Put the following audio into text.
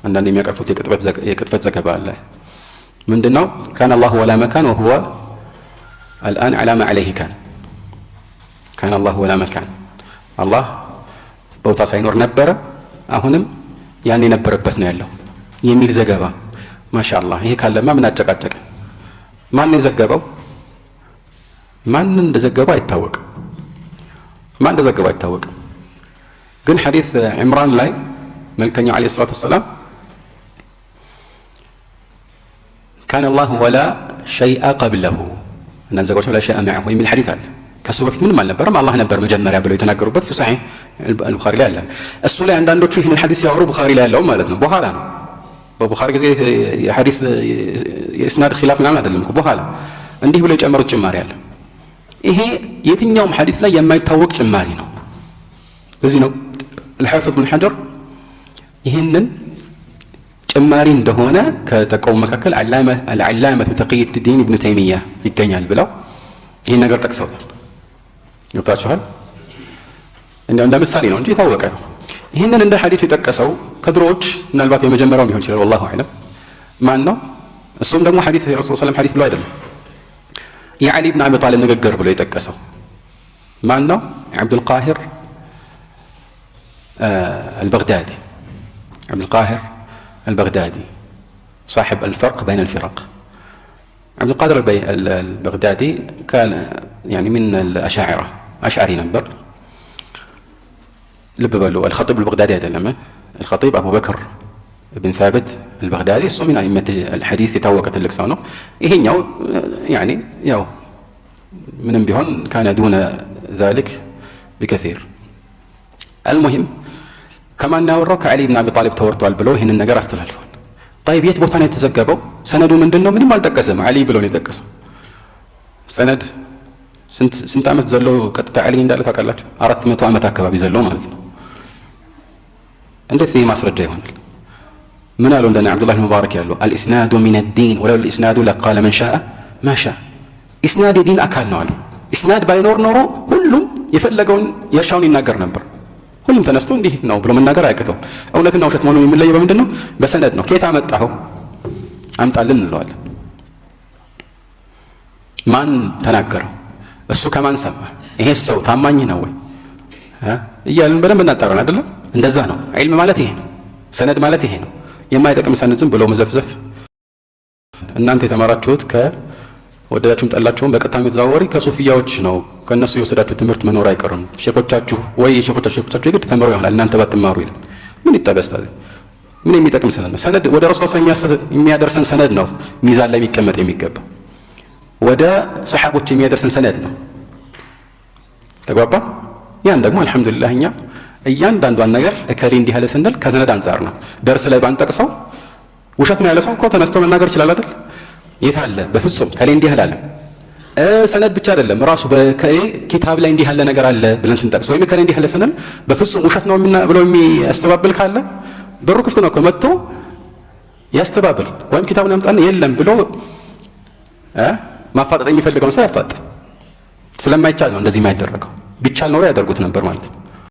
አንዳንድ የሚያቀርፉት የቅጥፈት ዘገባ አለ። ምንድነው? كان الله ولا مكان وهو الآن على ما عليه كان። كان الله ولا مكان፣ አላህ ቦታ ሳይኖር ነበረ፣ አሁንም ያን የነበረበት ነው ያለው የሚል ዘገባ። ማሻአላህ፣ ይሄ ካለማ ምን አጨቃጨቀ? ማን የዘገበው? ማን እንደዘገበው አይታወቅም። ማን እንደዘገበው አይታወቅም። ግን ሐዲስ ዕምራን ላይ መልክተኛው عليه الصلاة والسلام كان الله ولا شيء قبله፣ አንዳንድ ዘገባዎች ولا شيء معه የሚል ሐዲስ አለ። ከእሱ በፊት ምንም አልነበረም፣ አላህ ነበር መጀመሪያ ብለው የተናገሩበት في صحيح البخاري ላይ አለ። እሱ ላይ አንዳንዶቹ ይህንን ሐዲስ ሲያወሩ ቡኻሪ ላይ ያለው ማለት ነው። በኋላ ነው፣ በቡኻሪ ጊዜ የሐዲስ የኢስናድ ኺላፍ ምናምን አይደለም እኮ፣ በኋላ እንዲህ ብለው የጨመሩት ጭማሪ አለ። ይሄ የትኛውም ሐዲስ ላይ የማይታወቅ ጭማሪ ነው። ለዚህ ነው አልሓፊዝ ብን ሐጀር ይህንን ጭማሪ እንደሆነ ከጠቀሙ መካከል አልዓላመቱ ተቂዩዲን ኢብኑ ተይሚያ ይገኛል ብለው ይህን ነገር ጠቅሰውታል። ገብታችኋል? እንዲያው እንደ ምሳሌ ነው እንጂ የታወቀ ነው። ይህንን እንደ ሐዲስ የጠቀሰው ከድሮዎች ምናልባት የመጀመሪያው ሊሆን ይችላል፣ والله أعلم። ማን ነው? እሱም ደግሞ ሐዲስ የረሱል ሰለም ሐዲስ ብሎ አይደለም፣ የዓሊ ብን አቢ ጣሊብ ንግግር ብሎ የጠቀሰው ማን ነው? ዓብዱልቃሂር አልበግዳዲ። ዓብዱልቃሂር አልበግዳዲ صاحب الفرق بين الفرق። ዓብዱልቃድር አልበግዳዲ كان يعني من الأشاعرة፣ አሽዓሪ ነበር። ልብ በሉ፣ አልኸጢብ አልበግዳዲ አይደለም። አልኸጢብ አቡበክር ብን ሳብት አልበግዳዲ፣ እሱ من أئمة الحديث የታወቀ ትልቅ ሰው ነው። ይሄኛው يعني ያው ምንም ቢሆን كان دون ذلك بكثير። المهم ከማን ያወራው? ከዓሊ ብን አቢ ጣሊብ ተወርቷል ብሎ ይህንን ነገር አስተላልፏል። طيب፣ የት ቦታ ነው የተዘገበው? ሰነዱ ምንድን ነው? ምንም አልጠቀሰም። ዓሊ ብሎ ነው የጠቀሰው። ሰነድ ስንት ዓመት ዘሎ ቀጥታ ዓሊ እንዳለ ታውቃላችሁ? 400 ዓመት አካባቢ ዘሎ ማለት ነው። እንዴት ይህ ማስረጃ ይሆናል? ምን አለው? እንደነ ዓብዱላህ ብን ሙባረክ ያለው الإسناد من الدين ولولا الإسناد لقال من شاء ما شاء። ኢስናድ የዲን አካል ነው አሉ። ኢስናድ ባይኖር ኖሮ ሁሉም የፈለገውን የሻውን ይናገር ነበር። ሁሉም ተነስቶ እንዲህ ነው ብሎ መናገር አያቅተውም። እውነትና ውሸት መሆኑ የሚለየው በምንድን ነው? በሰነድ ነው። ከየት አመጣኸው? አምጣልን እንለዋለን። ማን ተናገረው? እሱ ከማን ሰማ? ይሄ ሰው ታማኝ ነው ወይ እያልን በደንብ እናጣራን አይደለም? እንደዛ ነው። ዒልም ማለት ይሄ ነው። ሰነድ ማለት ይሄ ነው። የማይጠቅም ሰነድ ዝም ብሎ መዘፍዘፍ። እናንተ የተማራችሁት ከወደዳችሁም ጠላችሁም በቀጥታም የተዘዋወሪ ከሱፊያዎች ነው። ከእነሱ የወሰዳችሁ ትምህርት መኖር አይቀርም። ሼኮቻችሁ ወይ የሼኮቻችሁ ሼኮቻችሁ የግድ ተምረው ይሆናል፣ እናንተ ባትማሩ ይላል። ምን ይጠበስ ታዲያ? ምን የሚጠቅም ሰነድ ነው? ሰነድ ወደ ረሱል የሚያደርሰን ሰነድ ነው ሚዛን ላይ የሚቀመጥ የሚገባ፣ ወደ ሰሓቦች የሚያደርሰን ሰነድ ነው። ተግባባ? ያን ደግሞ አልሐምዱሊላህ እኛ እያንዳንዷን ነገር እከሌ እንዲህ ያለ ስንል ከሰነድ አንጻር ነው። ደርስ ላይ ባንጠቅሰው ውሸት ነው ያለ ሰው እኮ ተነስቶ መናገር ይችላል አይደል? የት አለ? በፍጹም ከሌ እንዲህ አላለም። ሰነድ ብቻ አይደለም፣ ራሱ በከሌ ኪታብ ላይ እንዲህ ያለ ነገር አለ ብለን ስንጠቅስ ወይም ከሌ እንዲህ ያለ ስንል በፍጹም ውሸት ነው ብሎ የሚያስተባብል ካለ በሩ ክፍት ነው እኮ፣ መጥቶ ያስተባብል ወይም ኪታቡን ያምጣና የለም ብሎ ማፋጠጥ የሚፈልገውን ሰው ያፋጥ። ስለማይቻል ነው እንደዚህ የማይደረገው። ቢቻል ኖሮ ያደርጉት ነበር ማለት ነው።